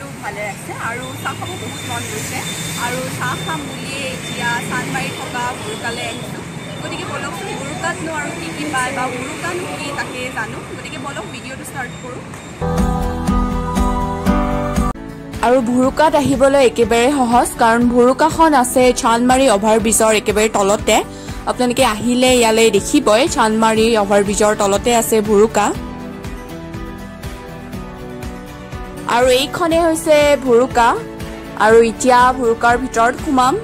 সকলো ভালে আছে। আৰু চাহ খাব বহুত মন গৈছে আৰু চাহ খাম বুলিয়ে এতিয়া চানমাৰি থকা ভুৰুকালৈ আহিছোঁ। গতিকে বলকচোন ভুৰুকাতনো আৰু কি কি পায় বা ভুৰুকানো কি তাকে জানো। গতিকে বলক ভিডিঅ'টো ষ্টাৰ্ট কৰোঁ। আৰু ভুৰুকাত আহিবলৈ একেবাৰে সহজ, কাৰণ ভুৰুকাখন আছে চানমাৰি অভাৰব্ৰিজৰ একেবাৰে তলতে। আপোনালোকে আহিলে ইয়ালৈ দেখিবই চানমাৰি অভাৰব্ৰিজৰ তলতে আছে ভুৰুকা। আৰু এইখনে হৈছে ভুৰুকা। আৰু এতিয়া ভুৰুকাৰ ভিতৰত সোমাম।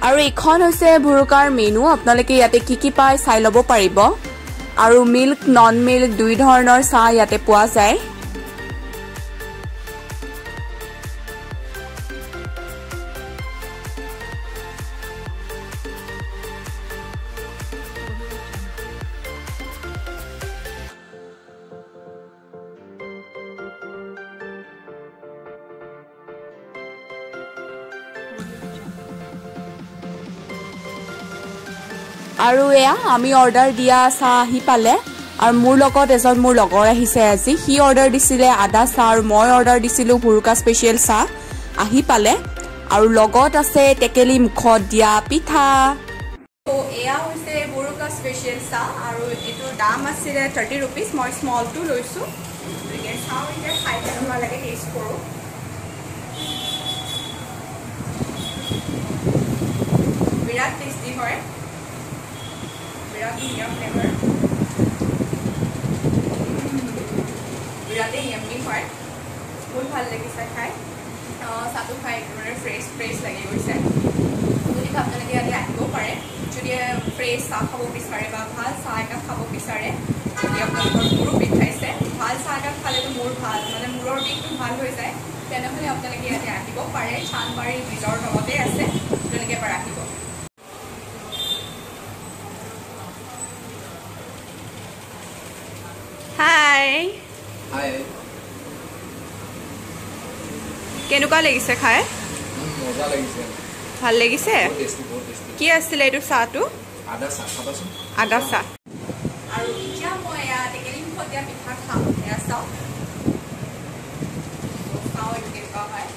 আৰু এইখন হৈছে ভুৰুকাৰ মেনু। আপোনালোকে ইয়াতে কি কি পায় চাই ল'ব পাৰিব। আৰু মিল্ক নন মিল্ক দুই ধৰণৰ চাহ ইয়াতে পোৱা যায়। আৰু এয়া আমি অৰ্ডাৰ দিয়া চাহ আহি পালে। আৰু মোৰ লগত এজন মোৰ লগৰ আহিছে আজি, সি অৰ্ডাৰ দিছিলে আদা চাহ আৰু মই অৰ্ডাৰ দিছিলোঁ ভুৰুকা স্পেচিয়েল চাহ। আহি পালে। আৰু লগত আছে টেকেলি মুখত দিয়া পিঠা। এয়া হৈছে ভুৰুকা স্পেচিয়েল চাহ আৰু এইটোৰ দাম আছিলে 30 ৰুপিজ। মই স্মলটো লৈছোঁ। গতিকে চাওঁ এতিয়া খাই কেনেকুৱা লাগে, টেষ্ট কৰোঁ। বিৰাট টেষ্টি হয়, বিৰাট ধুনীয়া ফ্লেভাৰ, বিৰাটেই য়াম্মি হয়। বহুত ভাল লাগিছে খাই। চাহটো খাই একেবাৰে ফ্ৰেছ ফ্ৰেছ লাগি গৈছে। গতিকে আপোনালোকে ইয়াতে আহিব পাৰে যদি ফ্ৰেছ চাহ খাব বিচাৰে বা ভাল চাহ একাপ খাব বিচাৰে। যদি আপোনালোকৰ মূৰো বিষাইছে, ভাল চাহ একাপ খালেতো মোৰ ভাল, মানে মূৰৰ বিষটো ভাল হৈ যায়। তেনেহ'লে আপোনালোকে ইয়াতে আহিব পাৰে। চানমাৰি ব্ৰিজৰ তলতে আছে, আপোনালোকে এবাৰ আহিব। হাই হাই, কেনেকুৱা লাগিছে খাই? মজা লাগিছে। ভাল লাগিছে? কি আছিলে এইটো চাহটো? আদা চাহ। খাবাচোন আদা চাহ। আৰু এতিয়া মই এয়া টেকেলি মুখত দিয়া পিঠা খাম। এয়া চাওঁ চাওঁ এইটো কেনেকুৱা হয়।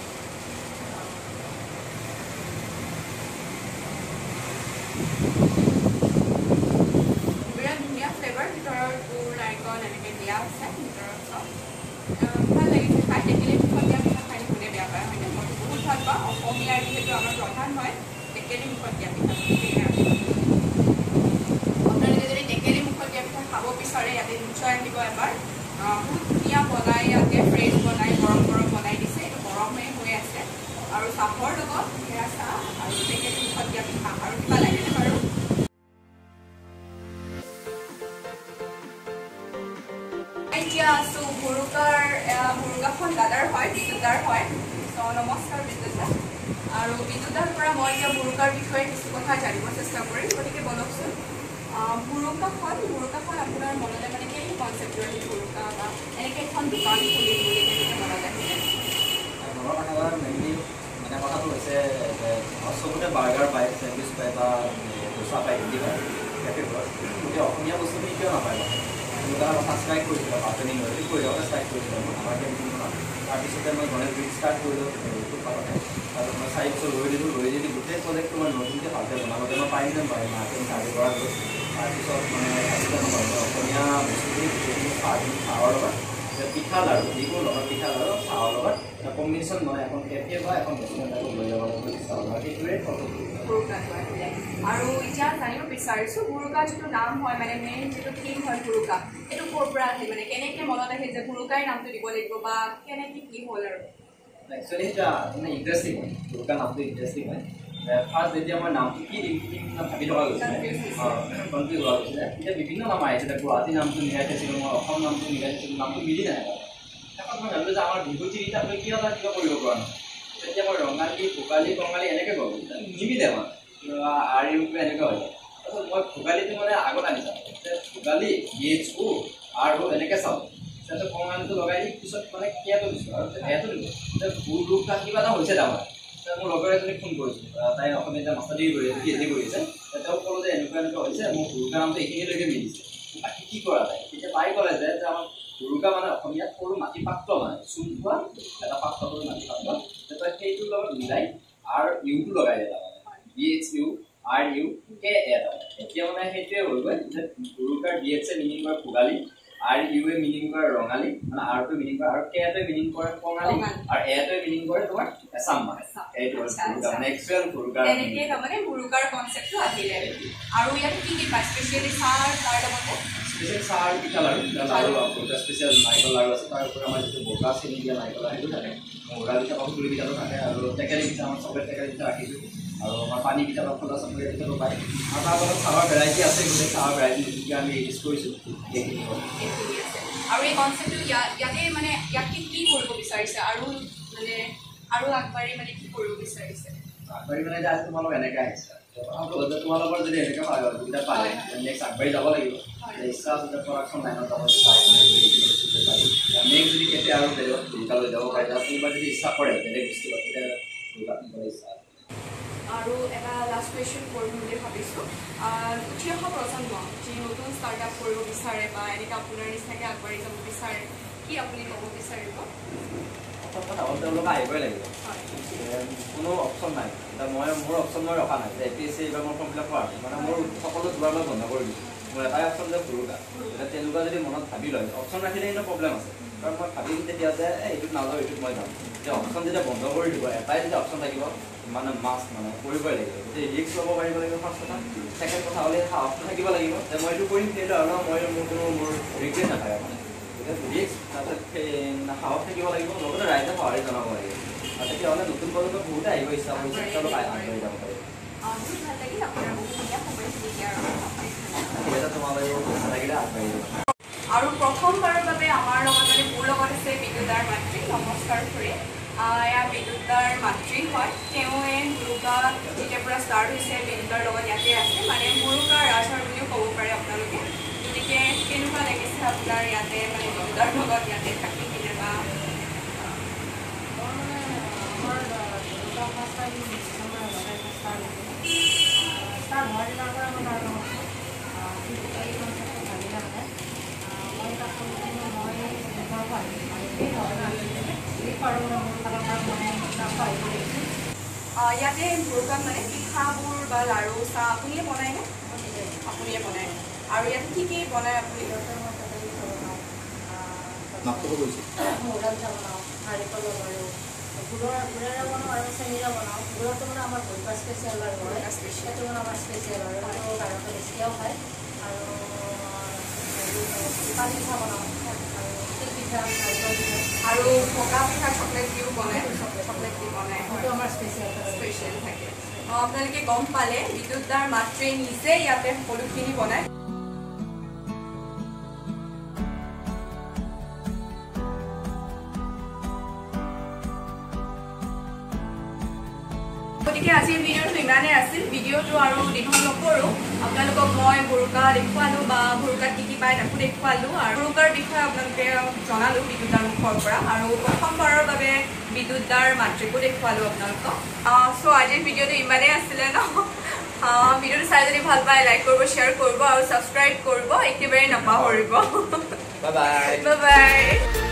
বিৰাট ধুনীয়া ফ্লেভাৰ, ভিতৰত গুৰ নাৰিকল এনেকৈ দিয়া আছে ভিতৰত চব। ভাল লাগিছে খাই। টেকেলি মুখত দিয়া পিঠা খাই কোনে বেয়া পায়, হয়নে? মইতো বহুত ভাল পাওঁ। অসমীয়াৰ যিহেতু আমাৰ প্ৰধান হয় টেকেলি মুখত দিয়া পিঠা। আপোনালোকে যদি টেকেলি মুখত দিয়া পিঠা খাব বিচাৰে ইয়াতে নিশ্চয় আহিব এবাৰ। বহুত ধুনীয়া বনাই ইয়াতে, ফ্ৰেছ বনাই, গৰম গৰম বনাই দিছে। এইটো গৰমেই হৈ আছে। আৰু চাহৰ লগত সেয়া চাহ আৰু টেকেলি মুখত দিয়া পিঠা। আৰু কিবা লাগেনে বাৰু? এতিয়া আছোঁ ভুৰুকাৰ। ভুৰুকাখন দাদাৰ হয়, বিদ্যুতাৰ হয়। চ' নমস্কাৰ বিদ্যুতা। আৰু বিদ্যুতাৰ পৰা মই এতিয়া ভুৰুকাৰ বিষয়ে কিছু কথা জানিব চেষ্টা কৰিম। গতিকে বলকচোন, ভুৰুকাখন আপোনাৰ মনলৈ মানে কেনেকৈ কনচেপ্টটো আহিল ভুৰুকা বা এনেকৈ এখন দোকান খুলিম বুলি কেনেকৈ মনত আহিলে? মনত অহাৰ মেইনলি মানে কথাটো হৈছে চবতে বাৰ্গাৰ পায়, চেণ্ডউইচ পায় বা দোচা পায়, ইডলি পায় কেফেবোৰত। গতিকে অসমীয়া বস্তুখিনি কিয় নাপায়? এনেকুৱা কথা ষ্ট্ৰাইক কৰিছিলে, পাতনি কৰি থাকোঁতে ষ্ট্ৰাইক কৰিছিলে মোৰ আমাৰ কেণ্টিনখনত। তাৰপিছতে মই গণেশগুৰিত ষ্টাৰ্ট কৰিলোঁ ফুটপাথতে। তাৰপিছত মই 4 বছৰ ৰৈ দিলোঁ। ৰৈ দি গোটেই প্ৰজেক্টটো মই নতুনকৈ ভালকৈ বনাওঁতে মই পাৰিম নে নোৱাৰিম মাৰ্কেটিং চাৰ্ভে কৰা গ'ল। তাৰপিছত মানে ভাবিলোঁ নহয়, অসমীয়া বস্তুখিনি গোটেইখিনি চাহৰ লগত পিঠা লাড়ু, যিকোনো লগত পিঠা লাড়ু চাহৰ লগত এটা কম্বিনেশ্যন বনাই এখন কেফে বা এখন ৰেষ্টুৰেণ্ট টাইপত লৈ যাব লাগিব চেষ্টা কৰোঁ। আৰু সেইটোৱে ভুৰুকাটো আহিলে। আৰু এতিয়া জানিব বিচাৰিছোঁ ভুৰুকা যিটো নাম হয়, মানে মেইন যিটো থিম হয় ভুৰুকা, সেইটো ক'ৰ পৰা আহিল? মানে কেনেকৈ মনত আহিল যে ভুৰুকাই নামটো দিব লাগিব বা কেনেকৈ কি হ'ল? আৰু একচুৱেলি সেইটো মানে ইণ্টাৰেষ্টিং হয়, ভুৰুকা নামটো ইণ্টাৰেষ্টিং হয়। ফাৰ্ষ্ট যেতিয়া মই নামটো কি দিম কি দিম ভাবি থকা গৈছিলে, কনফিউজ হোৱা গৈছিলে। তেতিয়া বিভিন্ন নাম আহিছিলে। গুৱাহাটী নামটো মিলাই থৈছিলোঁ মই, অসম নামটো মিলাই থৈছিলোঁ, নামটো মিলি নাহে। শেষত মই ভাবিলোঁ যে আমাৰ বিহু তিনিটাক লৈ কিয় এটা কিবা কৰিব পৰা নাই। তেতিয়া মই ৰঙালী, ভোগালী, কঙালী এনেকৈ গ'লোঁ, নিমিলে মানে আৰ ইউ এনেকুৱা হৈ যায়। তাৰপিছত মই ভোগালীটো মানে আগত আনি চাওঁ যে ভোগালী BHO আৰু এনেকৈ চাওঁ, তাৰপিছত কঙালীটো লগাই দি পিছত মানে কেটো দিছোঁ আৰু এটো দিলোঁ যে ভুৰুকা কিবা এটা হৈছে। তাৰমানে মোৰ লগৰ এজনীক ফোন কৰিছোঁ, তাই অসমীয়া এতিয়া মাষ্টাৰ ডিগ্ৰী কৰি আছে, PhD কৰি আছে। তেওঁক ক'লোঁ যে এনেকুৱা এনেকুৱা হৈছে, মোৰ ভুৰুকা নামটো এইখিনিলৈকে মিলিছে, বাকী কি কৰা যায়? তেতিয়া তাই ক'লে যে আমাৰ ভুৰুকা মানে অসমীয়াত সৰু মাটি পাত্ৰ, মানে চূণ থোৱা এটা পাত্ৰ, সৰু মাটি পাত্ৰ। তই সেইটোৰ লগত মিলাই আৰ ইউটো লগাই দিয়ে, তাৰমানে BHU RUKA। তাৰমানে এতিয়া মানে সেইটোৱে হৈ গ'ল যে ভুৰুকাৰ BH এ মিনিং কৰে ভোগালী, RU এ মিনিং কৰে ৰঙালী, মানে আৰটোৱে মিনিং কৰে, আৰু কেটোৱে মিনিং কৰে কঙালী, আৰু এটোৱে মিনিং কৰে তোমাৰ এছাম। মানে সেইটো মানে একচুৱেল ভুৰুকাৰ। তেনেকেই তাৰমানে ভুৰুকাৰ কনচেপ্টটো আহিলে। আৰু ইয়াত কি কি পায় স্পেচিয়েলি? চাহ, তাৰ লগতে স্পেচিয়েল চাহ আৰু পিঠা, লাড়ু, লাড়ু ভুৰুকা স্পেচিয়েল নাৰিকল লাড়ু আছে। তাৰ উপৰি আমাৰ যিটো বগা চেনি দিয়া নাৰিকল লাড়ু সেইটো থাকে, মহুৰা পিঠা বা সুতুলি পিঠাটো থাকে, আৰু টেকেলি পিঠা, আমাৰ চকলেট টেকেলি পিঠা ৰাখিছোঁ, আৰু আমাৰ পানী পিঠা বা খোলা চাপৰি পিঠাটো পায়। আৰু তাৰ লগত চাহৰ ভেৰাইটি আছে, গোটেই চাহৰ ভেৰাইটি নতুনকৈ আমি ৰিলিজ কৰিছোঁ, এইখিনি হ'ল এইখিনি আছে। আৰু এই কনচেপ্টটো ইয়াতে মানে ইয়াত কি কৰিব বিচাৰিছে আৰু মানে আৰু আগবাঢ়ি মানে কি কৰিব বিচাৰিছে? আগবাঢ়ি মানে এতিয়া আজি তোমালোক এনেকৈ আহিছা, তোমালোকৰ যদি এনেকৈ সুবিধা পায় নেক্সট আগবাঢ়ি যাব লাগিব। ইচ্ছা আছে যে প্ৰডাকশ্যন লাইনত যাব পাৰি, নেক্সট যদি কেতিয়া আৰু বেলেগত ভূমিকা লৈ যাব পাৰি, কোনোবা যদি ইচ্ছা কৰে বেলেগ ডিষ্ট্ৰিক্টত, তেতিয়া ভূমিকা ইচ্ছা আছে। আৰু এটা লাষ্ট কুৱেশ্যন কৰিম বুলি ভাবিছোঁ, উঠি অহা প্ৰজন্ম যি নতুন ষ্টাৰ্ট আপ কৰিব বিচাৰে বা এনেকৈ আপোনাৰ নিচিনাকৈ আগবাঢ়ি যাব বিচাৰে, কি আপুনি ক'ব বিচাৰিব? প্ৰথম কথা হ'ল তেওঁলোকে আহিবই লাগিব, কোনো অপশ্যন নাই। এতিয়া মই মোৰ অপশ্যন মই ৰখা নাই যে APSC এইবাৰ মই ফৰ্ম ফিল আপ কৰা নাই, মানে মোৰ সকলো দুৱাৰ মই বন্ধ কৰি দিছোঁ। মোৰ এটাই অপশ্যন যে ভুৰুকা। এতিয়া তেনেকুৱা যদি মনত ভাবি লয়, অপশ্যন ৰাখিলে কিন্তু প্ৰব্লেম আছে, কাৰণ মই ভাবিম তেতিয়া যে এইটোত নাযাওঁ, এইটোত মই যাম। এতিয়া অপশ্যন যেতিয়া বন্ধ কৰি দিব, এটাই যেতিয়া অপশ্যন থাকিব মানে মাছ মানে কৰিবই লাগিব। গতিকে ৰিস্ক ল'ব পাৰিব লাগিব ফাৰ্ষ্ট কথা। ছেকেণ্ড কথা হ'লে সাহসটো থাকিব লাগিব যে মই এইটো কৰিম, সেইটো আৰু মই মোৰ কোনো মোৰ ৰিগ্ৰেট নাথাকে। মানে গতিকে ৰিস্ক, তাৰপিছত সাহস থাকিব লাগিব, লগতে ৰাইজে সঁহাৰি জনাব লাগিব, আৰু তেতিয়াহ'লে নতুন প্ৰজন্ম বহুতে আহিব ইচ্ছা কৰিছে, তেওঁলোক আগবাঢ়ি যাব পাৰিব। ঠিক আছে, তোমালোকেও ইচ্ছা লাগিলে আগবাঢ়ি যাব। আৰু প্ৰথমবাৰৰ বাবে আমাৰ লগত মানে মোৰ লগত আছে বিদ্যুৎদাৰ মাতৃ। নমস্কাৰ খুৰী। এয়া বিদ্যুৎদাৰ মাতৃ হয়। তেওঁৱে ভুৰুকা যেতিয়াৰ পৰা ষ্টাৰ্ট হৈছে বিদ্যুৎদাৰ লগত ইয়াতে আছে, মানে ভুৰুকা ৰাজহাড় বুলিও ক'ব পাৰে আপোনালোকে। গতিকে কেনেকুৱা লাগিছে আপোনাৰ ইয়াতে মানে বিদ্যুৎদাৰ লগত ইয়াতে থাকি কিনে? বা ইয়াতে ভুৰুকাত মানে পিঠাবোৰ বা লাড়ু চাহ আপুনিয়ে বনায়নে? আপুনিয়ে বনায়। আৰু ইয়াতে কি কি বনায় আপুনি? মহুৰা পিঠা বনাওঁ, নাৰিকলৰ লাড়ু, গুড়েৰে বনাওঁ আৰু চেনিৰে বনাওঁ। গুড়ৰটো মানে আমাৰ ভুৰুকা স্পেচিয়েল লাড়ু হয়, সেইটো মানে আমাৰ স্পেচিয়েল আৰু সেইটো গাঁৱতে বেছিকৈও খায়। আৰু পানী পিঠা বনাওঁ, আৰু তিল পিঠা, নাৰিকল পিঠা, আৰু পকা পিঠা চকলেট দিও বনায়, চকলেট দি বনায়, সেইটো আমাৰ স্পেচিয়েল স্পেচিয়েল থাকে। আপোনালোকে গম পালে বিদ্যুৎদাৰ মাতৃয়ে নিজে ইয়াতে সকলোখিনি বনায়। গতিকে আজিৰ ভিডিঅ'টো ইমানেই আছিল। ভিডিঅ'টো আৰু দীঘল নকৰোঁ। আপোনালোকক মই ভুৰুকা দেখুৱালোঁ বা ভুৰুকাত কি কি পায় তাকো দেখুৱালোঁ, আৰু ভুৰুকাৰ বিষয়ে আপোনালোকে জনালোঁ বিদ্যুৎদাৰ মুখৰ পৰা, আৰু প্ৰথমবাৰৰ বাবে বিদ্যুৎদাৰ মাতৃকো দেখুৱালোঁ আপোনালোকক। চ' আজিৰ ভিডিঅ'টো ইমানেই আছিলে ন। ভিডিঅ'টো চাই যদি ভাল পায় লাইক কৰিব, শ্বেয়াৰ কৰিব আৰু ছাবস্ক্ৰাইব কৰিব একেবাৰে নাপাহৰিব। Bye bye. Bye bye.